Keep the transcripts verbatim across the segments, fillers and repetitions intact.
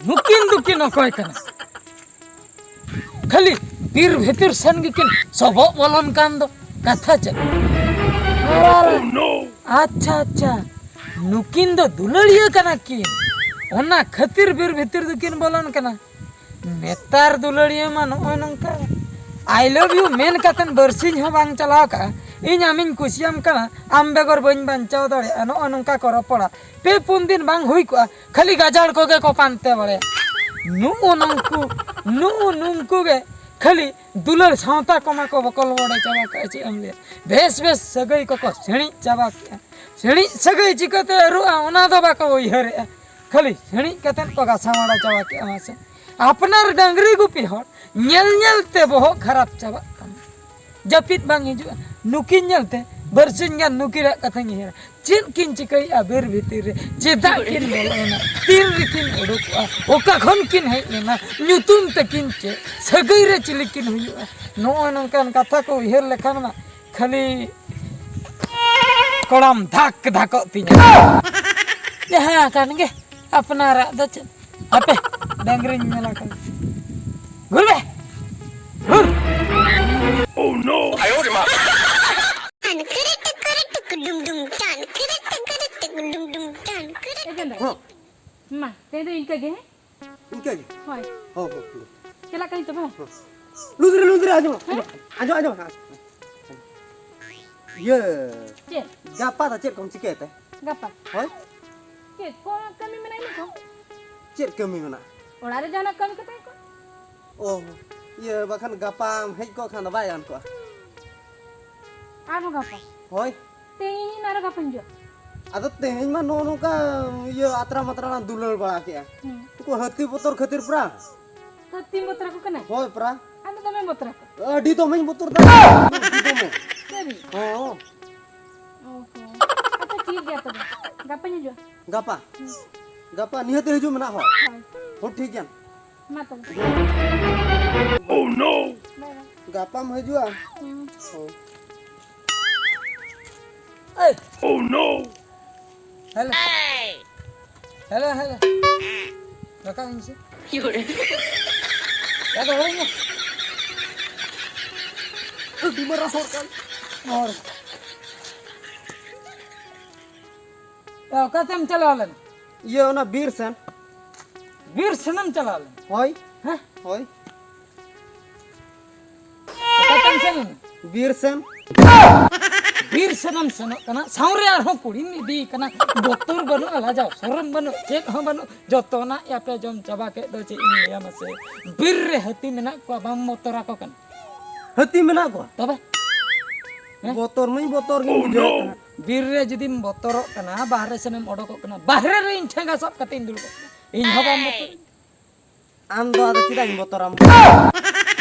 ᱱᱩᱠᱤᱱ ᱫᱚᱠᱤᱱ ᱚᱠᱚᱭ ᱠᱟᱱᱟ? ᱠᱷᱟᱹᱞᱤ ᱵᱤᱨ ᱵᱷᱤᱛᱤᱨ ᱥᱮᱱ ᱜᱮᱠᱤᱱ ᱥᱚᱵᱚᱜ ᱵᱚᱞᱚᱱ ᱠᱟᱱ ᱫᱚ, ᱠᱟᱛᱷᱟ ᱪᱮᱫ? ᱟᱪᱪᱷᱟ, ᱟᱪᱪᱷᱟ, ᱱᱩᱠᱤᱱ ᱫᱚ ᱫᱩᱞᱟᱹᱲᱤᱭᱟᱹ ᱠᱟᱱᱟ ᱠᱤᱱ, ᱚᱱᱟ ᱠᱷᱟᱹᱛᱤᱨ ᱵᱤᱨ ᱵᱷᱤᱛᱤᱨ ᱫᱚᱠᱤᱱ ᱵᱚᱞᱚᱱ ᱠᱟᱱᱟ᱾ ᱱᱮᱛᱟᱨ ᱫᱩᱞᱟᱹᱲᱤᱭᱟᱹ ᱢᱟ ᱱᱚᱜᱼᱚᱭ ᱱᱚᱝᱠᱟ, "I love you" ᱢᱮᱱ ᱠᱟᱛᱮᱫ ᱵᱟᱨᱥᱤᱧ ᱦᱚᱸ ᱵᱟᱝ ᱪᱟᱞᱟᱣ ᱠᱟᱜᱼᱟ, "ᱤᱧ ᱟᱢᱤᱧ ᱠᱩᱥᱤᱭᱟᱢ ᱠᱟᱱᱟ, ᱟᱢ ᱵᱮᱜᱚᱨ ᱵᱟᱹᱧ ᱵᱟᱧᱪᱟᱣ ᱫᱟᱲᱮᱭᱟᱜᱼᱟ", ᱱᱚᱜᱼᱚᱭ ᱱᱚᱝᱠᱟ ᱠᱚ ᱨᱚᱯᱚᱲᱟ᱾ ᱯᱮ ᱯᱩᱱ ᱫᱤᱱ ᱵᱟᱝ ᱦᱩᱭ ᱠᱚᱜᱼᱟ, ᱠᱷᱟᱹᱞᱤ ᱜᱟᱡᱟᱲ ᱠᱚᱜᱮ ᱠᱚ ᱯᱟᱱᱛᱮ ᱵᱟᱲᱟᱭᱟ᱾ ᱱᱩᱜᱼᱩ ᱱᱩᱝᱠᱩ, ᱱᱩᱜᱼᱩ ᱱᱩᱝᱠᱩ ᱜᱮ ᱠᱷᱟᱹᱞᱤ ᱫᱩᱞᱟᱹᱲ ᱥᱟᱶᱛᱟ ᱠᱚᱢᱟ ᱠᱚ ᱵᱚᱠᱚᱞ ᱵᱚᱰᱮ ᱪᱟᱵᱟ ᱠᱟᱜᱼᱟ, ᱪᱮᱫ ᱮᱢ ᱞᱟᱹᱭᱟ? ᱵᱮᱥ ᱵᱮᱥ ᱥᱟᱹᱜᱟᱹᱭ ᱠᱚᱠᱚ ᱥᱤᱬᱤᱡ ᱪᱟᱵᱟ ᱠᱮᱜᱼᱟ᱾ ᱥᱤᱬᱤᱡ ᱥᱟᱹᱜᱟᱹᱭ ᱪᱤᱠᱟᱹᱛᱮ ᱟᱹᱨᱩᱜᱼᱟ, ᱚᱱᱟ ᱫᱚ ᱵᱟᱠᱚ ᱩᱭᱦᱟᱹᱨᱮᱜᱼᱟ᱾ ᱠᱷᱟᱹᱞᱤ ᱥᱤᱬᱤᱡ ᱠᱟᱛᱮᱫ ᱠᱚ ᱜᱷᱟᱥᱟᱣ ᱢᱟᱲᱟ ᱪᱟᱵᱟ ᱠᱮᱜᱼᱟ᱾ ᱢᱟᱥᱮ, ᱟᱯᱱᱟᱨ ᱰᱟᱝᱨᱤ ᱜᱩᱯᱤ ᱦᱚᱲ ᱧᱮᱞ ᱧᱮᱞ ᱛᱮ ᱵᱚᱦᱚᱜ ᱠᱷᱟᱨᱟᱯ ᱪᱟᱵᱟᱜ ᱛᱟᱢᱟ᱾ ᱡᱟᱹᱯᱤᱫ ᱵᱟᱝ ᱦᱤᱡᱩᱜᱼᱟ᱾ ᱱᱩᱠᱤᱱ ᱧᱮᱞᱛᱮ ᱵᱟᱨᱥᱤᱧ ᱜᱟᱱ ᱱᱩᱠᱤᱱᱟᱜ ᱠᱟᱛᱷᱟᱧ ᱩᱭᱦᱟᱹᱨᱟ᱾ ᱪᱮᱫ ᱠᱤᱱ ᱪᱤᱠᱟᱹᱭᱮᱫᱼᱟ ᱵᱤᱨ ᱵᱷᱤᱛᱤᱨ ᱨᱮ? ᱪᱮᱫᱟᱜ ᱠᱤᱱ ᱵᱚᱞᱚᱱᱟ? ᱛᱤᱱ ᱨᱮᱠᱤᱱ ᱩᱰᱩᱠᱚᱜᱼᱟ? ᱚᱠᱟ ᱠᱷᱚᱱ ᱠᱤᱱ ᱦᱮᱡ ᱞᱮᱱᱟ? ᱧᱩᱛᱩᱢ ᱛᱟᱹᱠᱤᱱ ᱪᱮᱫ? ᱥᱟᱹᱜᱟᱹᱭ ᱨᱮ ᱪᱤᱞᱤ ᱠᱤᱱ ᱦᱩᱭᱩᱜᱼᱟ? ᱱᱚᱜᱼᱚᱭ ᱱᱚᱝᱠᱟᱱ ᱠᱟᱛᱷᱟ ᱠᱚ ᱩᱭᱦᱟᱹᱨ ᱞᱮᱠᱷᱟᱱ ᱢᱟ ᱠᱷᱟᱹᱞᱤ ᱠᱚᱲᱟᱢ ᱫᱷᱟᱠ ᱫᱷᱟᱠᱚᱜ ᱛᱤᱧᱟ᱾ ᱡᱟᱦᱟᱸ ᱠᱟᱱ ᱜᱮ, ᱟᱯᱱᱟᱨᱟᱜ ᱫᱚ ᱪᱮᱫ? ᱦᱟᱯᱮ, ᱰᱟᱝᱨᱤᱧ ᱧᱮᱞ ᱟᱠᱚ᱾ ᱜᱷᱩᱨ ᱢᱮ! ᱜᱷᱩᱨ! Oh no! ᱮ ᱜᱮᱸᱫᱟ᱾ ᱦᱚᱸ᱾ ᱢᱟ, ᱛᱮᱦᱮᱧ ᱫᱚ ᱤᱱᱠᱟᱹ ᱜᱮ, ᱦᱮᱸ? ᱤᱱᱠᱟᱹ ᱜᱮ? ᱦᱳᱭ᱾ ᱦᱚᱸ, ᱦᱚᱸ, ᱦᱚᱸ᱾ ᱪᱟᱞᱟᱜ ᱠᱟᱹᱱᱟᱹᱧ ᱛᱚᱵᱮ, ᱦᱮᱸ? ᱦᱚᱸ᱾ ᱞᱩᱛᱨᱮ, ᱞᱩᱛᱨᱮ, ᱟᱸᱡᱚᱢ, ᱦᱮᱸ? ᱟᱸᱡᱚᱢ, ᱟᱸᱡᱚᱢ, ᱟᱸᱡᱚᱢ, ᱟᱸᱡᱚᱢ᱾ ᱤᱭᱟᱹ, ᱪᱮᱫ? ᱜᱟᱯᱟ ᱫᱚ ᱪᱮᱫ ᱠᱚᱢ ᱪᱤᱠᱟᱹᱭ ᱛᱮ? ᱜᱟᱯᱟ? ᱦᱳᱭ᱾ ᱪᱮᱫ ᱠᱚ ᱠᱟᱹᱢᱤ ᱢᱮᱱᱟᱜᱼᱟ ᱤᱱᱟᱹ ᱠᱚ? ᱪᱮᱫ ᱠᱟᱹᱢᱤ ᱢᱮᱱᱟᱜᱼᱟ? ᱚᱲᱟᱜ ᱨᱮ ᱡᱟᱦᱟᱱᱟᱜ ᱠᱟᱹᱢᱤ ᱠᱟᱛᱮ ᱠᱚ᱾ ᱚ, ᱤᱭᱟᱹ, ᱵᱟᱠᱷᱟᱱ ᱜᱟᱯᱟᱢ ᱦᱮᱡ ᱠᱚᱜ ᱠᱷᱟᱱ ᱫᱚ ᱵᱟᱭ ᱜᱟᱱ ᱠᱚᱜᱼᱟ? ᱟᱨᱦᱚᱸ ᱜᱟᱯᱟ? ᱦᱳᱭ᱾ ᱛᱮᱦᱮᱧ ᱤᱧ ᱟᱨᱦᱚᱸ ᱜᱟᱯᱟᱧ ᱦᱤᱡᱩᱜᱼᱟ᱾ ᱟᱫᱚ ᱛᱮᱦᱮᱧ ᱢᱟ ᱱᱚᱜᱼᱚ ᱱᱚᱝᱠᱟ, ᱤᱭᱟᱹ, ᱟᱛᱨᱟ ᱢᱟᱛᱨᱟ ᱞᱟᱝ ᱫᱩᱞᱟᱹᱲ ᱵᱟᱲᱟ ᱠᱮᱜᱼᱟ᱾ ᱦᱩᱸ᱾ ᱩᱱᱠᱩ ᱦᱟᱹᱛᱤ ᱵᱚᱛᱚᱨ ᱠᱷᱟᱹᱛᱤᱨ ᱯᱨᱟ᱾ ᱦᱟᱹᱛᱤᱢ ᱵᱚᱛᱚᱨ ᱟᱠᱚ ᱠᱟᱱᱟ? ᱦᱳᱭ, ᱯᱨᱟ᱾ ᱟᱢ ᱫᱚ ᱫᱚᱢᱮᱢ ᱵᱚᱛᱚᱨ ᱟᱠᱚ? ᱟᱹᱰᱤ ᱫᱚᱢᱮᱧ ᱵᱚᱛᱚᱨ ᱫᱟ᱾ ᱟᱹᱰᱤ ᱫᱚᱢᱮ᱾ ᱥᱟᱹᱨᱤ? ᱦᱚᱸ᱾ ᱚ ᱦᱚᱸ᱾ ᱟᱪᱪᱷᱟ, ᱴᱷᱤᱠ ᱜᱮᱭᱟ ᱛᱚᱵᱮ᱾ ᱜᱟᱯᱟᱧ ᱦᱤᱡᱩᱜᱼᱟ᱾ ᱜᱟᱯᱟ? ᱦᱩᱸ᱾ ᱜᱟᱯᱟ ᱱᱤᱦᱟᱹᱛ ᱦᱤᱡᱩᱜ ᱢᱮᱱᱟᱜ ᱦᱚᱸ᱾ ᱦᱳᱭ᱾ ᱦᱚᱸ, ᱴᱷᱤᱠ ᱜᱮᱭᱟ᱾ ᱢᱟ ᱛᱚᱵᱮ᱾ Oh no! ᱵᱟᱭ ᱵᱟᱭ᱾ ᱜᱟᱯᱟᱢ ᱦᱤᱡᱩᱜᱼᱟ? ᱦᱩᱸ᱾ ᱦᱳᱭ᱾ ᱮᱭ! Oh no! Hello. Hello, hello. ᱨᱟᱠᱟᱵ ᱢᱮᱥᱮ᱾ ᱟᱫᱚ ᱦᱳᱭ ᱢᱮ᱾ ᱟᱹᱰᱤ ᱢᱟᱨᱟᱝ ᱦᱚᱲ ᱠᱟᱱ᱾ ᱦᱚᱲ᱾ ᱮ, ᱚᱠᱟᱛᱮᱢ ᱪᱟᱞᱟᱣ ᱞᱮᱱᱟ? ᱤᱭᱟᱹ, ᱚᱱᱟ ᱵᱤᱨ ᱥᱮᱱ᱾ ᱵᱤᱨ ᱥᱮᱱᱮᱢ ᱪᱟᱞᱟᱣ ᱞᱮᱱᱟ? ᱦᱳᱭ᱾ ᱦᱮᱸ? ᱦᱳᱭ᱾ ᱚᱠᱟᱛᱮᱢ ᱥᱮᱱ ᱞᱮᱱᱟ? ᱵᱤᱨ ᱥᱮᱱ᱾ ᱵᱤᱨ ᱥᱮᱱᱮᱢ ᱥᱮᱱᱚᱜ ᱠᱟᱱᱟ, ᱥᱟᱶᱨᱮ ᱟᱨᱦᱚᱸ ᱠᱩᱲᱤᱢ ᱤᱫᱤᱭᱮ ᱠᱟᱱᱟ᱾ ᱵᱚᱛᱚᱨ ᱵᱟᱹᱱᱩᱜᱼᱟ, ᱞᱟᱡᱟᱣ ᱥᱚᱨᱚᱢ ᱵᱟᱹᱱᱩᱜ, ᱪᱮᱫ ᱦᱚᱸ ᱵᱟᱹᱱᱩᱜ᱾ ᱡᱚᱛᱚᱱᱟᱜ ᱭᱟᱯᱮ ᱡᱚᱢ ᱪᱟᱵᱟ ᱠᱮᱫ ᱫᱚ, ᱪᱮᱫ ᱤᱧ ᱞᱟᱹᱭᱟ ᱢᱟᱥᱮ? ᱵᱤᱨ ᱨᱮ ᱦᱟᱹᱛᱤ ᱢᱮᱱᱟᱜ ᱠᱚᱣᱟ, ᱵᱟᱢ ᱵᱚᱛᱚᱨ ᱟᱠᱚ ᱠᱟᱱᱟ? ᱦᱟᱹᱛᱤ ᱢᱮᱱᱟᱜ ᱠᱚᱣᱟ? ᱛᱚᱵᱮ? ᱦᱮᱸ? ᱵᱚᱛᱚᱨ ᱢᱟᱧ ᱵᱚᱛᱚᱨ ᱜᱤᱧ ᱵᱩᱡᱷᱟᱹᱣᱮᱫ ᱠᱟᱱᱟ᱾ ᱵᱤᱨ ᱨᱮ ᱡᱩᱫᱤᱢ ᱵᱚᱛᱚᱨᱚᱜ ᱠᱟᱱᱟ, ᱵᱟᱦᱨᱮ ᱥᱮᱱᱮᱢ ᱚᱰᱚᱠᱚᱜ ᱠᱟᱱᱟ, ᱵᱟᱦᱨᱮ ᱨᱮ ᱤᱧ ᱴᱷᱮᱸᱜᱟ ᱥᱟᱵ ᱠᱟᱛᱮ ᱤᱧ ᱫᱩᱲᱩᱵ ᱠᱟᱱᱟ, ᱤᱧ ᱦᱚᱸ ᱵᱟᱢ ᱵᱚᱛᱚᱨ᱾ ᱟᱢ ᱫᱚ ᱟᱫᱚ ᱪᱮᱫᱟᱜ ᱤᱧ ᱵᱚᱛᱚᱨᱟᱢ?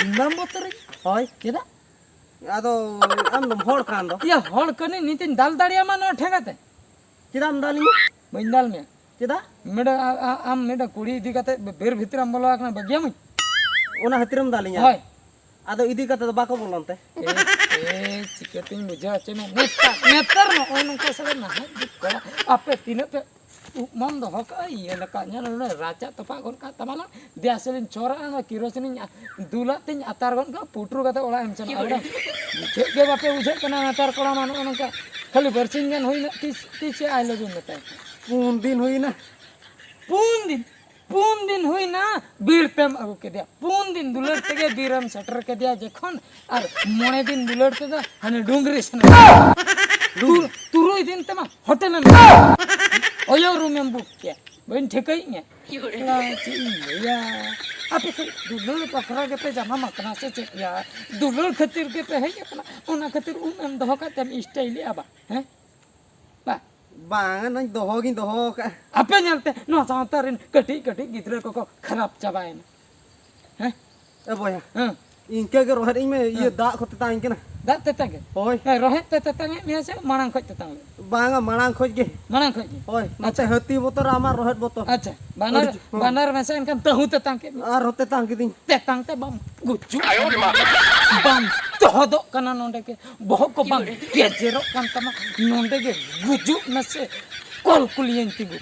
ᱤᱧ ᱵᱟᱢ ᱵᱚᱛᱚᱨᱤᱧ? ᱦᱳᱭ᱾ ᱪᱮᱫᱟᱜ? ᱟᱫᱚ ᱟᱢ ᱫᱚᱢ ᱦᱚᱲ ᱠᱟᱱ ᱫᱚ᱾ ᱤᱭᱟᱹ, ᱦᱚᱲ ᱠᱟᱹᱱᱟᱹᱧ, ᱱᱤᱛᱤᱧ ᱫᱟᱞ ᱫᱟᱲᱮᱭᱟᱢᱟ ᱱᱚᱣᱟ ᱴᱷᱮᱸᱜᱟ ᱛᱮ? ᱪᱮᱫᱟᱜ ᱮᱢ ᱫᱟᱞᱤᱧᱟ? ᱵᱟᱹᱧ ᱫᱟᱞ ᱢᱮᱭᱟ᱾ ᱪᱮᱫᱟᱜ? ᱢᱤᱫᱴᱟᱝ, ᱟ-, ᱟ-, ᱟᱢ ᱢᱤᱫᱴᱟᱝ ᱠᱩᱲᱤ ᱤᱫᱤ ᱠᱟᱛᱮ ᱵᱤᱨ ᱵᱷᱤᱛᱨᱤ ᱨᱮᱢ ᱵᱚᱞᱚ ᱟᱠᱟᱱᱟ, ᱵᱟᱹᱜᱤᱭᱟᱢᱟᱹᱧ? ᱚᱱᱟ ᱠᱷᱟᱹᱛᱤᱨᱮᱢ ᱫᱟᱞᱤᱧᱟ? ᱦᱳᱭ᱾ ᱟᱫᱚ ᱤᱫᱤ ᱠᱟᱛᱮ ᱫᱚ ᱵᱟᱠᱚ ᱵᱚᱞᱚᱱ ᱛᱮ? ᱮ, ᱮ, ᱪᱤᱠᱟᱹᱛᱤᱧ ᱵᱩᱡᱷᱟᱹᱣ ᱦᱚᱪᱚ ᱢᱮᱭᱟ? ᱱᱮᱛᱟᱨ, ᱱᱮᱛᱟᱨ ᱱᱚᱜᱼᱚᱭ ᱱᱚᱝᱠᱟ ᱥᱟᱞᱟ ᱱᱟᱦᱟᱜ ᱡᱩᱜᱽ ᱠᱚᱲᱟ, ᱟᱯᱮ ᱛᱤᱱᱟᱹᱜ ᱯᱮ ᱩᱵ ᱢᱟᱢ ᱫᱚᱦᱚ ᱠᱟᱜᱼᱟ, ᱤᱭᱟᱹ ᱞᱮᱠᱟ ᱧᱮᱞ ᱢᱮ, ᱨᱟᱪᱟ ᱛᱚᱯᱟᱜ ᱜᱚᱫ ᱠᱟᱜ ᱛᱟᱢᱟ ᱱᱟ, ᱫᱮᱭᱟ ᱥᱮᱞᱤᱧ ᱪᱷᱚᱨᱟᱜᱼᱟ, ᱚᱱᱟ ᱠᱮᱨᱳᱥᱤᱱᱤᱧ ᱟ-, ᱫᱩᱞᱟᱜ ᱛᱤᱧ ᱟᱛᱟᱨ ᱜᱚᱫ ᱠᱟᱜᱼᱟ, ᱯᱩᱴᱨᱩ ᱠᱟᱛᱮ ᱚᱲᱟᱜ ᱮᱢ ᱥᱮᱱᱚᱜᱼᱟ᱾ ᱵᱟᱲᱟᱭ? ᱵᱩᱡᱷᱟᱹᱜ ᱜᱮ ᱵᱟᱯᱮ ᱵᱩᱡᱷᱟᱹᱜ ᱠᱟᱱᱟ ᱱᱮᱛᱟᱨ ᱠᱚᱲᱟ ᱢᱟ ᱱᱚᱜᱼᱚ ᱱᱚᱝᱠᱟ᱾ ᱠᱷᱟᱹᱞᱤ ᱵᱟᱨᱥᱤᱧ ᱜᱟᱱ ᱦᱩᱭᱱᱟ, ᱛᱤᱥ, ᱛᱤᱥ ᱪᱮᱫ I love you ᱢᱮᱛᱟᱭ ᱠᱟᱱᱟ? ᱯᱩᱱ ᱫᱤᱱ ᱦᱩᱭᱱᱟ᱾ ᱯᱩᱱ ᱫᱤᱱ, ᱯᱩᱱ ᱫᱤᱱ ᱦᱩᱭᱱᱟ, ᱵᱤᱨ ᱛᱮᱢ ᱟᱹᱜᱩ ᱠᱮᱫᱮᱭᱟ᱾ ᱯᱩᱱ ᱫᱤᱱ ᱫᱩᱞᱟᱹᱲ ᱛᱮᱜᱮ ᱵᱤᱨᱮᱢ ᱥᱮᱴᱮᱨ ᱠᱮᱫᱮᱭᱟ ᱡᱚᱠᱷᱚᱱ, ᱟᱨ ᱢᱚᱬᱮ ᱫᱤᱱ ᱫᱩᱞᱟᱹᱲ ᱛᱮᱫᱚ ᱦᱟᱱᱮ ᱰᱩᱝᱨᱤ ᱥᱮᱱ᱾ ᱛᱩᱨ-, ᱛᱩᱨᱩᱭ ᱫᱤᱱ ᱛᱮᱢᱟ ᱦᱳᱴᱮᱞᱮᱢ, ᱚᱭᱳ ᱨᱩᱢᱮᱢ ᱵᱩᱠ ᱠᱮᱭᱟ᱾ ᱵᱟᱹᱧ ᱴᱷᱤᱠᱟᱹᱭᱮᱫ ᱢᱮᱭᱟ᱾ ᱮᱞᱟ, ᱪᱮᱫ ᱤᱧ ᱞᱟᱹᱭᱟ? ᱟᱯᱮ ᱠᱚ ᱫᱩᱞᱟᱹᱲ ᱵᱟᱠᱷᱨᱟ ᱜᱮᱯᱮ ᱡᱟᱱᱟᱢ ᱟᱠᱟᱱᱟ ᱥᱮ ᱪᱮᱫ ᱭᱟ? ᱫᱩᱞᱟᱹᱲ ᱠᱷᱟᱹᱛᱤᱨ ᱜᱮᱯᱮ ᱦᱮᱡ ᱟᱠᱟᱱᱟ, ᱚᱱᱟ ᱠᱷᱟᱹᱛᱤᱨ ᱩᱵ ᱮᱢ ᱫᱚᱦᱚ ᱠᱟᱜ ᱛᱮᱢ ᱥᱴᱟᱭᱤᱞᱮᱜᱼᱟ ᱵᱟ? ᱦᱮᱸ? ᱵᱟ? ᱵᱟᱝ, ᱱᱚᱧ ᱫᱚᱦᱚ ᱜᱤᱧ ᱫᱚᱦᱚ ᱟᱠᱟᱜᱼᱟ᱾ ᱟᱯᱮ ᱧᱮᱞᱛᱮ ᱱᱚᱣᱟ ᱥᱟᱶᱛᱟ ᱨᱮᱱ ᱠᱟᱹᱴᱤᱡ ᱠᱟᱹᱴᱤᱡ ᱜᱤᱫᱽᱨᱟᱹ ᱠᱚᱠᱚ ᱠᱷᱟᱨᱟᱯ ᱪᱟᱵᱟᱭᱮᱱᱟ᱾ ᱦᱮᱸ? ᱮ ᱵᱚᱭᱦᱟ, ᱦᱮᱸ᱾ ᱤᱱᱠᱟᱹ ᱜᱮ ᱨᱚᱦᱮᱫ ᱤᱧ ᱢᱮ, ᱤᱭᱟᱹ, ᱦᱮᱸ᱾ ᱫᱟᱜ ᱠᱚ ᱛᱮᱛᱟᱝ ᱤᱧ ᱠᱟᱱᱟ᱾ ᱫᱟᱜ ᱛᱮᱛᱟᱝ ᱜᱮ? ᱦᱳᱭ᱾ ᱦᱮᱸ, ᱨᱚᱦᱮᱫ ᱛᱮ ᱛᱮᱛᱟᱝ ᱮᱫ ᱢᱮᱭᱟ ᱥᱮ ᱢᱟᱲᱟᱝ ᱠᱷᱚᱡ ᱛᱮᱛᱟᱝ ᱞᱮᱫ? ᱵᱟᱝᱟ, ᱢᱟᱲᱟᱝ ᱠᱷᱚᱡ ᱜᱮ᱾ ᱢᱟᱲᱟᱝ ᱠᱷᱚᱡ ᱜᱮ? ᱦᱳᱭ, ᱱᱚᱛᱮ ᱟᱪᱪᱷᱟ᱾ ᱦᱟᱹᱛᱤ ᱵᱚᱛᱚᱨ, ᱟᱢᱟᱜ ᱨᱚᱦᱮᱫ ᱵᱚᱛᱚᱨ᱾ ᱟᱪᱪᱷᱟ, ᱵᱟᱱᱟᱨ, ᱟᱹᱰᱤ ᱡᱳᱨ᱾ ᱦᱚᱸ᱾ ᱵᱟᱱᱟᱨ ᱢᱮᱥᱟ ᱮᱱᱠᱷᱟᱱ ᱛᱟᱹᱦᱩ ᱛᱮᱛᱟᱝ ᱠᱮᱫ ᱢᱮᱭᱟ᱾ ᱟᱨᱦᱚᱸ ᱛᱮᱛᱟᱝ ᱠᱤᱫᱤᱧ᱾ ᱛᱮᱛᱟᱝ ᱛᱮ ᱵᱟᱢ ᱜᱩᱡᱩᱜ, ᱵᱟᱢ ᱛᱚᱦᱚᱫᱚᱜ ᱠᱟᱱᱟ ᱱᱚᱰᱮ ᱜᱮ, ᱵᱚᱦᱚᱜ ᱠᱚ ᱵᱟᱝ ᱜᱮᱡᱮᱨᱚᱜ ᱠᱟᱱ ᱛᱟᱢᱟ, ᱱᱚᱰᱮ ᱜᱮ ᱜᱩᱡᱩᱜ ᱢᱮᱥᱮ, ᱠᱚᱞ ᱠᱩᱞᱤᱭᱟᱹᱧ ᱛᱤᱸᱜᱩ᱾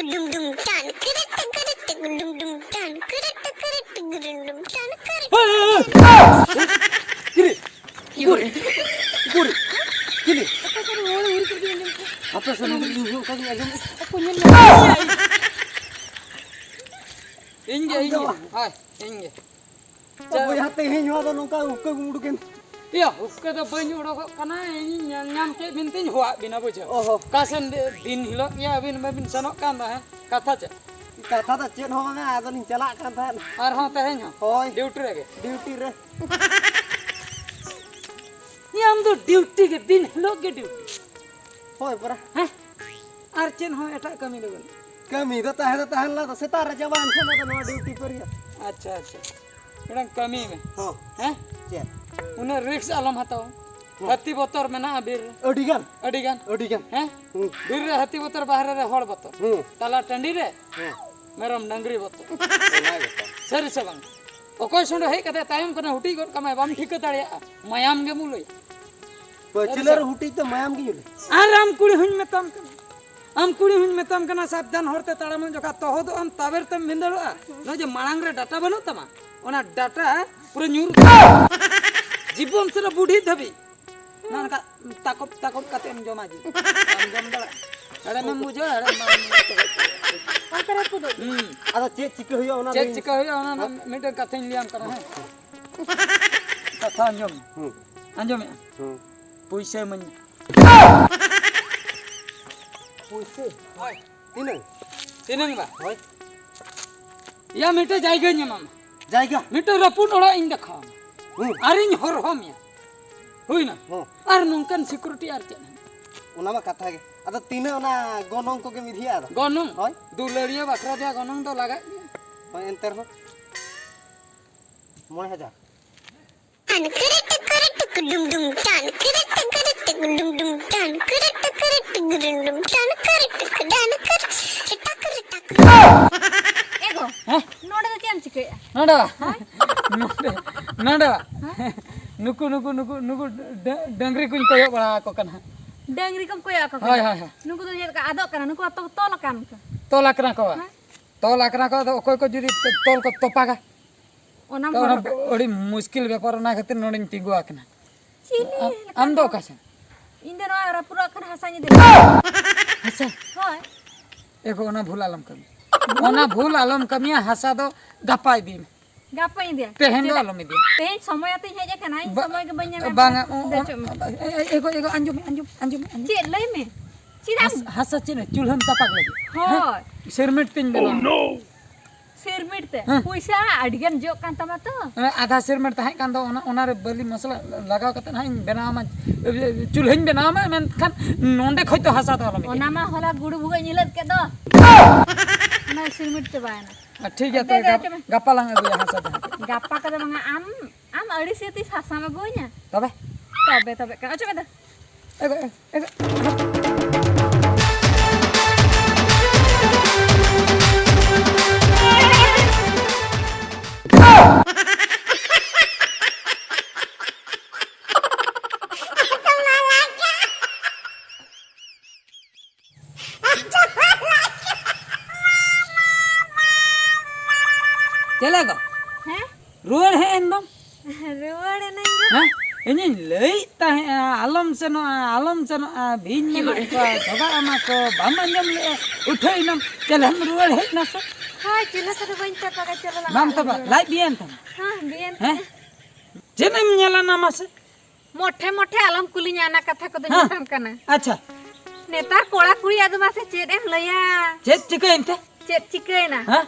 ᱰᱩᱢ ᱰᱩᱢ ᱴᱟᱱ ᱠᱤᱨᱤ ᱴᱤᱠᱤᱨᱤ ᱴᱤᱠ ᱰᱩᱢ ᱰᱩᱢ ᱴᱟᱱ ᱠᱤᱨᱤ ᱴᱤᱠᱤᱨᱤ ᱴᱤᱠ ᱰᱩᱢ ᱰᱩᱢ ᱴᱟᱱ ᱠᱤᱨᱤ ᱪᱤᱞᱤ? ᱩᱠᱩᱨᱤ? ᱩᱠᱩᱨᱤ? ᱪᱤᱞᱤ? ᱦᱟᱯᱮ ᱥᱮ ᱱᱚᱰᱮ ᱤᱧ ᱦᱚᱸ ᱚᱱᱠᱟ ᱜᱤᱧ ᱟᱸᱡᱚᱢ ᱮᱫᱟ᱾ ᱤᱧ ᱜᱮ, ᱤᱧ ᱜᱮ᱾ ᱦᱳᱭ, ᱤᱧ ᱜᱮ᱾ ᱚ, ᱵᱚᱭᱦᱟ, ᱛᱮᱦᱮᱧ ᱦᱚᱸ ᱟᱫᱚ ᱱᱚᱝᱠᱟ ᱩᱵ ᱠᱚ ᱩᱰᱩᱠᱮᱱ᱾ ᱤᱭᱟᱹ, ᱩᱵ ᱠᱚᱫᱚ ᱵᱟᱹᱧ ᱚᱰᱚᱠᱚᱜ ᱠᱟᱱᱟ, ᱤᱧ ᱧᱮᱞ ᱧᱟᱢ ᱠᱮᱫ ᱵᱤᱱ ᱛᱤᱧ ᱦᱚᱦᱚᱣᱟᱫ ᱵᱤᱱᱟ, ᱵᱩᱡᱷᱟᱹᱣ᱾ ᱚᱦᱚ᱾ ᱚᱠᱟ ᱥᱮᱱ ᱫᱤ-, ᱫᱤᱱ ᱦᱤᱞᱳᱜ ᱜᱮ ᱟᱹᱵᱤᱱ ᱢᱟᱵᱤᱱ ᱥᱮᱱᱚᱜ ᱠᱟᱱ ᱛᱟᱦᱮᱸᱫ, ᱠᱟᱛᱷᱟ ᱪᱮᱫ? ᱠᱟᱛᱷᱟ ᱫᱚ ᱪᱮᱫ ᱦᱚᱸ ᱵᱟᱝᱟ, ᱟᱫᱚᱞᱤᱧ ᱪᱟᱞᱟᱜ ᱠᱟᱱ ᱛᱟᱦᱮᱸᱫ᱾ ᱟᱨᱦᱚᱸ ᱛᱮᱦᱮᱧ ᱦᱚᱸ? ᱦᱳᱭ᱾ ᱰᱤᱭᱩᱴᱤ ᱨᱮᱜᱮ? ᱰᱤᱭᱩᱴᱤ ᱨᱮ᱾ ᱤᱭᱟᱹ, ᱟᱢ ᱫᱚ ᱰᱤᱭᱩᱴᱤ ᱜᱮ, ᱫᱤᱱ ᱦᱤᱞᱳᱜ ᱜᱮ ᱰᱤᱭᱩᱴᱤ᱾ ᱦᱳᱭ ᱯᱚᱨᱟ᱾ ᱦᱮᱸ? ᱟᱨ ᱪᱮᱫ ᱦᱚᱸ ᱮᱴᱟᱜ ᱠᱟᱹᱢᱤ ᱫᱚ ᱵᱟᱹᱱᱩᱜ? ᱠᱟᱹᱢᱤ ᱫᱚ ᱛᱟᱦᱮᱸ ᱫᱚ ᱛᱟᱦᱮᱸ ᱞᱮᱱᱟ, ᱟᱫᱚ ᱥᱮᱛᱟᱜ ᱨᱮ ᱪᱟᱵᱟᱭᱮᱱ ᱠᱷᱟᱱ ᱟᱫᱚ ᱱᱚᱣᱟ ᱰᱤᱭᱩᱴᱤ ᱯᱟᱹᱨᱤᱭᱟᱹ᱾ ᱟᱪᱪᱷᱟ, ᱟᱪᱪᱷᱟ᱾ ᱢᱤᱫᱴᱟᱝ ᱠᱟᱹᱢᱤ ᱢᱮ᱾ ᱦᱚᱸ᱾ ᱦᱮᱸ? ᱪᱮᱫ? ᱩᱱᱟᱹᱜ ᱨᱤᱠᱥ ᱟᱞᱚᱢ ᱦᱟᱛᱟᱣᱟ᱾ ᱦᱚᱸ᱾ ᱦᱟᱹᱛᱤ ᱵᱚᱛᱚᱨ ᱢᱮᱱᱟᱜᱼᱟ ᱵᱤᱨ ᱨᱮ᱾ ᱟᱹᱰᱤ ᱜᱟᱱ᱾ ᱟᱹᱰᱤ ᱜᱟᱱ᱾ ᱟᱹᱰᱤ ᱜᱟᱱ᱾ ᱦᱮᱸ? ᱦᱩᱸ᱾ ᱵᱤᱨ ᱨᱮ ᱦᱟᱹᱛᱤ ᱵᱚᱛᱚᱨ, ᱵᱟᱦᱨᱮ ᱨᱮ ᱦᱚᱲ ᱵᱚᱛᱚᱨ᱾ ᱦᱩᱸ᱾ ᱛᱟᱞᱟ ᱴᱟᱺᱰᱤ ᱨᱮ ᱦᱮᱸ᱾ ᱢᱮᱨᱚᱢ ᱰᱟᱹᱝᱨᱤ ᱵᱚᱛᱚᱨ᱾ ᱚᱱᱟ ᱜᱮᱛᱚ᱾ ᱥᱟᱹᱨᱤ ᱥᱮ ᱵᱟᱝ? ᱚᱠᱚᱭ ᱥᱚᱸᱰᱮ ᱦᱮᱡ ᱠᱟᱛᱮ ᱛᱟᱭᱚᱢ ᱠᱷᱚᱱᱮ ᱦᱩᱴᱤᱡ ᱜᱚᱫ ᱠᱟᱢᱟᱭ, ᱵᱟᱢ ᱴᱷᱤᱠᱟᱹ ᱫᱟᱲᱮᱭᱟᱜᱼᱟ᱾ ᱢᱟᱭᱟᱢ ᱜᱮᱢ ᱩᱞᱩᱭᱟ᱾ ᱯᱟᱹᱪᱷᱞᱟᱹ ᱨᱮ ᱦᱩᱴᱤᱡ ᱛᱮ ᱢᱟᱭᱟᱢ ᱜᱮ ᱧᱩᱨᱩᱜᱼᱟ᱾ ᱟᱨ ᱟᱢ ᱠᱩᱲᱤ ᱦᱚᱸᱧ ᱢᱮᱛᱟᱢ ᱠᱟᱱᱟ, ᱟᱢ ᱠᱩᱲᱤ ᱦᱚᱸᱧ ᱢᱮᱛᱟᱢ ᱠᱟᱱᱟ, ᱥᱟᱵᱫᱷᱟᱱ ᱦᱚᱨᱛᱮ ᱛᱟᱲᱟᱢᱚᱜ ᱡᱚᱠᱷᱟ ᱛᱚᱦᱚᱫᱚᱜ ᱟᱢ, ᱛᱟᱵᱮᱨ ᱛᱮᱢ ᱵᱷᱤᱸᱫᱟᱹᱲᱚᱜᱼᱟ᱾ ᱱᱚᱜᱼᱚᱭ ᱡᱮ ᱢᱟᱲᱟᱝ ᱨᱮ ᱰᱟᱴᱟ ᱵᱟᱹᱱᱩᱜ ᱛᱟᱢᱟ, ᱚᱱᱟ ᱰᱟᱴᱟ ᱯᱩᱨᱟᱹ ᱧᱩᱨ ᱩᱛᱟᱹᱨᱚᱜᱼᱟ᱾ ᱡᱤᱵᱚᱱ ᱥᱟᱨᱟ ᱵᱩᱰᱷᱤ ᱫᱷᱟᱹᱵᱤᱡ ᱱᱚᱜᱼᱚ ᱱᱚᱝᱠᱟ ᱛᱟᱠᱚᱵ ᱛᱟᱠᱚᱵ ᱠᱟᱛᱮ ᱮᱢ ᱡᱚᱢᱟ ᱡᱤ᱾ ᱵᱟᱢ ᱡᱚᱢ ᱫᱟᱲᱮᱭᱟᱜᱼᱟ᱾ ᱦᱮᱲᱮᱢᱮᱢ ᱵᱩᱡᱷᱟᱹᱣᱟ, ᱦᱮᱲᱮᱢ ᱵᱟᱢ ᱵᱩᱡᱷᱟᱹᱣᱟ᱾ ᱚᱱᱛᱮ ᱨᱮ ᱠᱩᱫᱩ᱾ ᱦᱩᱸ᱾ ᱟᱫᱚ ᱪᱮᱫ ᱪᱤᱠᱟᱹ ᱦᱩᱭᱩᱜᱼᱟ ᱚᱱᱟ ᱪᱮᱫ ᱞᱟᱹᱭ ᱪᱤᱠᱟᱹ ᱦᱩᱭᱩᱜᱼᱟ ᱚᱱᱟ ᱨᱮᱱᱟᱜ ᱢᱤᱫᱴᱮᱱ ᱠᱟᱛᱷᱟᱧ ᱞᱟᱹᱭᱟᱢ ᱠᱟᱱᱟ, ᱦᱮᱸ? ᱠᱟᱛᱷᱟ ᱟᱸᱡᱚᱢ᱾ ᱦᱩᱸ᱾ ᱟᱸᱡᱚᱢᱮᱜᱼᱟ? ᱦᱩᱸ᱾ ᱯᱩᱭᱥᱟᱹ ᱤᱢᱟᱹᱧ ᱢᱮ᱾ ᱯᱩᱭᱥᱟᱹ? ᱦᱳᱭ᱾ ᱛᱤᱱᱟᱹᱝ? ᱛᱤᱱᱟᱹᱝ ᱵᱟ? ᱦᱳᱭ᱾ ᱭᱟ, ᱢᱤᱫᱴᱮᱡ ᱡᱟᱭᱜᱟᱧ ᱮᱢᱟᱢᱟ᱾ ᱡᱟᱭᱜᱟ? ᱢᱤᱫᱴᱮᱡ ᱨᱟᱹᱯᱩᱫ ᱚᱲᱟᱜ ᱤᱧ ᱫᱮᱠᱷᱟᱣᱟᱢᱟ᱾ ᱦᱩᱸ᱾ ᱟᱨᱤᱧ ᱦᱚᱨᱦᱚ ᱢᱮᱭᱟ᱾ ᱦᱩᱭᱱᱟ? ᱦᱚᱸ᱾ ᱟᱨ ᱱᱚᱝᱠᱟᱱ ᱥᱤᱠᱩᱨᱤᱴᱤ ᱟᱨ ᱪᱮᱫ ᱦᱮᱱᱟᱜᱼᱟ? ᱚᱱᱟ ᱢᱟ ᱠᱟᱛᱷᱟ ᱜᱮ᱾ ᱟᱫᱚ ᱛᱤᱱᱟᱹᱜ ᱚᱱᱟ ᱜᱚᱱᱚᱝ ᱠᱚᱜᱮᱢ ᱤᱫᱤᱭᱟ ᱟᱫᱚ? ᱜᱚᱱᱚᱝ? ᱦᱳᱭ᱾ ᱫᱩᱞᱟᱹᱲᱤᱭᱟᱹ ᱵᱟᱠᱷᱨᱟ ᱫᱚ ᱜᱚᱱᱚᱝ ᱫᱚ ᱞᱟᱜᱟᱜ ᱜᱮᱭᱟ᱾ ᱦᱳᱭ, ᱮᱱᱛᱮ ᱨᱮᱦᱚᱸ᱾ ᱢᱚᱬᱮ ᱦᱟᱡᱟᱨ᱾ ᱴᱟᱱ ᱠᱤᱨᱤ ᱴᱤᱠᱤᱨᱤ ᱴᱤᱠ ᱰᱩᱢ ᱰᱩᱢ ᱴᱟᱱ ᱠᱤᱨᱤ ᱴᱤᱠᱤᱨᱤ ᱴᱤᱠ ᱰᱩᱢ ᱰᱩᱢ ᱴᱟᱱ ᱠᱤᱨᱤ ᱴᱤᱠᱤᱨᱤ ᱴᱤᱠ ᱰᱩᱢ ᱰᱩᱢ ᱴᱟᱱ ᱠᱤᱨᱤ ᱴᱤᱠ ᱰᱟᱱ ᱠᱤᱨᱤ ᱴᱤᱠ ᱴᱤᱠ᱾ ᱮ ᱜᱚ, ᱦᱮᱸ? ᱱᱚᱰᱮ ᱫᱚ ᱪᱮᱫ ᱮᱢ ᱪᱤᱠᱟᱹᱭᱮᱫᱼᱟ? ᱱᱚᱰᱮ ᱵᱟ? ᱦᱮᱸ? ᱱᱚᱰᱮ, ᱱᱚᱰᱮ ᱵᱟ? ᱦᱮᱸ? ᱱᱩᱠᱩ, ᱱᱩᱠᱩ, ᱱᱩᱠᱩ, ᱱᱩᱠᱩ ᱰᱟᱹ-, ᱰᱟᱹᱝᱨᱤ ᱠᱚᱧ ᱠᱚᱭᱚᱜ ᱵᱟᱲᱟ ᱟᱠᱚ ᱠᱟᱱᱟ᱾ ᱰᱟᱹᱝᱨᱤ ᱠᱚᱢ ᱠᱚᱭᱚᱜ ᱟᱠᱚ ᱠᱟᱱᱟ? ᱦᱳᱭ, ᱦᱳᱭ, ᱦᱳᱭ᱾ ᱱᱩᱠᱩ ᱫᱚ ᱪᱮᱫ ᱞᱮᱠᱟ ᱟᱫᱚᱜ ᱠᱟᱱᱟ? ᱱᱩᱠᱩ ᱢᱟ ᱛᱚ ᱛᱚᱞ ᱟᱠᱟᱱ ᱠᱚ᱾ ᱛᱚᱞ ᱟᱠᱟᱱᱟ ᱠᱚ᱾ ᱦᱮᱸ? ᱛᱚᱞ ᱟᱠᱟᱱᱟ ᱠᱚ, ᱟᱫᱚ ᱚᱠᱚᱭ ᱠᱚ ᱡᱩᱫᱤ ᱛᱚᱞ ᱠᱚ ᱛᱚᱯᱟᱜᱟ? ᱚᱱᱟᱢ ᱛᱚ ᱚᱱᱟ ᱦᱚᱨᱚᱜ ᱠᱟᱜ᱾ ᱟᱹᱰᱤ ᱢᱩᱥᱠᱤᱞ ᱵᱮᱯᱟᱨ, ᱚᱱᱟ ᱠᱷᱟᱹᱛᱤᱨ ᱱᱚᱰᱮᱧ ᱛᱤᱸᱜᱩ ᱟᱠᱟᱱᱟ᱾ ᱪᱤᱞᱤ ᱟᱢ, ᱞᱮᱠᱟ ᱟᱢ ᱫᱚ ᱫᱚ? ᱚᱠᱟ ᱥᱮᱱ? ᱤᱧ ᱫᱚ ᱱᱚᱣᱟ ᱨᱟᱹᱯᱩᱫᱚᱜ ᱠᱟᱱ ᱦᱟᱥᱟᱧ ᱤᱫᱤ᱾ ᱦᱟᱥᱟ? ᱦᱳᱭ᱾ ᱮᱜᱳ, ᱚᱱᱟ ᱵᱷᱩᱞ ᱟᱞᱚᱢ ᱠᱟᱹᱢᱤ᱾ ᱚᱱᱟ ᱵᱷᱩᱞ ᱟᱞᱚᱢ ᱠᱟᱹᱢᱤᱭᱟ, ᱦᱟᱥᱟ ᱫᱚ ᱜᱟᱯᱟ ᱤᱫᱤ ᱢᱮ᱾ ᱜᱟᱯᱟᱧ ᱤᱫᱤᱭᱟ᱾ ᱛᱮᱦᱮᱧ ᱫᱚ ᱪᱮᱫᱟᱜ? ᱟᱞᱚᱢ ᱤᱫᱤᱭᱟ᱾ ᱛᱮᱦᱮᱧ ᱥᱚᱢᱚᱭ ᱟᱛᱮᱧ ᱦᱮᱡ ᱟᱠᱟᱱᱟ, ᱤᱧ ᱵᱟ-, ᱥᱚᱢᱚᱭ ᱜᱮ ᱵᱟᱹᱧ ᱧᱟᱢᱮᱫ ᱵᱟᱝᱟ, ᱠᱟᱱᱟ᱾ ᱚ, ᱚ, ᱫᱮᱡᱚᱜ ᱢᱮ᱾ ᱮ, ᱮ, ᱮᱜᱳ, ᱮᱜᱳ, ᱟᱸᱡᱚᱢ ᱢᱮ, ᱟᱸᱡᱚᱢ, ᱟᱸᱡᱚᱢ᱾ ᱪᱮᱫ? ᱞᱟᱹᱭ ᱢᱮ᱾ ᱪᱮᱫ ᱟᱢ? ᱦᱟᱥ-, ᱦᱟᱥᱟ ᱪᱮᱫ ᱨᱮ? ᱪᱩᱞᱦᱟᱹᱢ ᱛᱟᱯᱟᱠ ᱞᱟᱹᱜᱤᱫ? ᱦᱳᱭ᱾ ᱦᱮᱸ? ᱥᱤᱨᱢᱤᱴ ᱛᱤᱧ ᱵᱮᱱᱟᱣᱟ᱾ ᱥᱤᱨᱢᱤᱴ ᱛᱮ? ᱦᱮᱸ᱾ ᱯᱩᱭᱥᱟ ᱟᱹᱰᱤ ᱜᱟᱱ ᱡᱚᱜ ᱠᱟᱱ ᱛᱟᱢᱟ ᱛᱚ᱾ ᱚᱱᱟ ᱟᱫᱷᱟ ᱥᱤᱨᱢᱤᱴ ᱛᱟᱦᱮᱸ ᱠᱟᱱ ᱫᱚ, ᱚᱱᱟ, ᱚᱱᱟᱨᱮ ᱵᱟᱹᱞᱤ ᱢᱚᱥᱞᱟ ᱞᱟᱜᱟᱣ ᱠᱟᱛᱮ ᱦᱟᱸᱜ ᱤᱧ ᱵᱮᱱᱟᱣ ᱟᱢᱟ, ᱪᱩᱞᱦᱟᱹᱧ ᱵᱮᱱᱟᱣ ᱟᱢᱟ, ᱢᱮᱱᱠᱷᱟᱱ ᱱᱚᱸᱰᱮ ᱠᱷᱚᱡ ᱫᱚ ᱦᱟᱥᱟ ᱫᱚ ᱟᱞᱚᱢ ᱤᱫᱤᱭᱟ᱾ ᱚᱱᱟ ᱢᱟ ᱦᱚᱞᱟ ᱜᱩᱲ ᱵᱷᱩᱜᱟᱹᱜ ᱧᱤᱞᱟᱹᱫ ᱠᱮᱫ ᱫᱚ᱾ ᱚᱱᱟ ᱥᱤᱨᱢᱤᱴ ᱪᱟᱵᱟᱭᱮᱱᱟ᱾ ᱟᱨ ᱴᱷᱤᱠ ᱜᱮᱭᱟ, ᱫᱮ, ᱛᱚᱵᱮ ᱫᱮ, ᱜᱟᱯ-, ᱪᱚ ᱢᱮ᱾ ᱜᱟᱯᱟ ᱞᱟᱝ ᱟᱹᱜᱩᱭᱟ ᱦᱟᱥᱟ ᱡᱟᱦᱟᱸ ᱠᱚ᱾ ᱜᱟᱯᱟ ᱠᱚᱫᱚ ᱵᱟᱝᱟ, ᱟᱢ, ᱟᱢ ᱟᱹᱲᱤᱥ ᱜᱮ ᱛᱤᱥ ᱦᱟᱥᱟᱢ ᱟᱹᱜᱩᱣᱟᱹᱧᱟ? ᱛᱚᱵᱮ? ᱛᱚᱵᱮ, ᱛᱚᱵᱮ ᱠᱟᱱᱟ᱾ ᱚᱪᱚᱜ ᱢᱮ ᱫᱚ᱾ ᱮᱜᱳ, ᱮᱜᱳ, ᱮᱜᱳ᱾ ᱪᱮᱞᱮ ᱜᱚ? ᱦᱮᱸ? ᱨᱩᱣᱟᱹᱲ ᱦᱮᱡ ᱮᱱ ᱫᱚᱢ? ᱨᱩᱣᱟᱹᱲ ᱮᱱᱟᱹᱧ ᱜᱚ᱾ ᱦᱮᱸ? ᱤᱧᱤᱧ ᱞᱟᱹᱭᱮᱫ ᱛᱟᱦᱮᱸᱜᱼᱟ, ᱟᱞᱚᱢ ᱥᱮᱱᱚᱜᱼᱟ, ᱟᱞᱚᱢ ᱥᱮᱱᱚᱜᱼᱟ, ᱵᱤᱧ ᱢᱮᱱᱟᱜ ᱠᱚᱣᱟ, ᱥᱚᱜᱟ ᱮᱢᱟ ᱠᱚ, ᱵᱟᱢ ᱟᱸᱡᱚᱢ ᱞᱮᱜᱼᱟ, ᱩᱴᱷᱟᱹᱣ ᱮᱱᱟᱢ, ᱪᱮᱞᱮᱢ ᱨᱩᱣᱟᱹᱲ ᱦᱮᱡ ᱱᱟ ᱥᱮ? ᱦᱳᱭ, ᱪᱮᱞᱮ ᱥᱟᱛᱮ ᱵᱟᱹᱧ ᱛᱟᱯᱟᱜᱟ, ᱪᱮᱞᱮ ᱞᱟᱝ ᱵᱟᱢ ᱟᱹᱜᱩ ᱛᱟᱯᱟᱜ, ᱨᱩᱣᱟᱹᱲᱟ᱾ ᱞᱟᱡ ᱵᱤᱭᱮᱱ ᱛᱟᱢᱟ? ᱦᱮᱸ, ᱵᱤᱭᱮᱱ ᱦᱮᱸ? ᱛᱤᱧᱟ᱾ ᱪᱮᱫ ᱮᱢ ᱧᱮᱞᱟ ᱱᱟ ᱢᱟᱥᱮ? ᱢᱚᱴᱷᱮ ᱢᱚᱴᱷᱮ ᱟᱞᱚᱢ ᱠᱩᱞᱤᱧᱟ, ᱚᱱᱟ ᱠᱟᱛᱷᱟ ᱠᱚᱫᱚᱧ ᱦᱮᱸ᱾ ᱢᱮᱛᱟᱢ ᱠᱟᱱᱟ᱾ ᱟᱪᱪᱷᱟ᱾ ᱱᱮᱛᱟᱨ ᱠᱚᱲᱟ ᱠᱩᱲᱤ ᱟᱫᱚ ᱢᱟᱥᱮ ᱪᱮᱫ ᱮᱢ ᱞᱟᱹᱭᱟ? ᱪᱮᱫ ᱪᱤᱠᱟᱹᱭᱮᱱ ᱛᱮ? ᱪᱮᱫ ᱪᱤᱠᱟᱹᱭᱮᱱᱟ? ᱦᱮᱸ?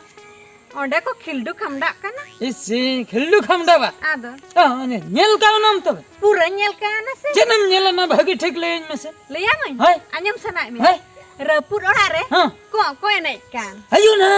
ᱚᱸᱰᱮ ᱠᱚ ᱠᱷᱤᱞᱰᱩ ᱠᱷᱟᱢᱰᱟᱜ ᱠᱟᱱᱟ᱾ ᱤᱥᱤ, ᱠᱷᱤᱞᱰᱩ ᱠᱷᱟᱢᱰᱟᱣᱟ? ᱟᱫᱚ? ᱚ, ᱧᱮ-, ᱧᱮᱞ ᱠᱟᱣᱱᱟᱢ ᱛᱚᱵᱮ? ᱯᱩᱨᱟᱹᱧ ᱧᱮᱞ ᱠᱟᱣᱱᱟ ᱥᱮ᱾ ᱪᱮᱫ ᱮᱢ ᱧᱮᱞ ᱮᱱᱟ ᱵᱷᱟᱹᱜᱤ ᱴᱷᱤᱠ ᱞᱟᱹᱭᱟᱹᱧ ᱢᱮᱥᱮ? ᱞᱟᱹᱭᱟᱢᱟᱹᱧ? ᱦᱳᱭ᱾ ᱟᱸᱡᱚᱢ ᱥᱟᱱᱟᱭᱮᱫ ᱢᱮᱭᱟ? ᱦᱳᱭ᱾ ᱨᱟᱹᱯᱩᱫ ᱚᱲᱟᱜ ᱨᱮ ᱦᱮᱸ᱾ ᱠᱚᱸᱜ ᱠᱚ ᱮᱱᱮᱡ ᱠᱟᱱ᱾ ᱦᱟᱭᱩ ᱱᱟ᱾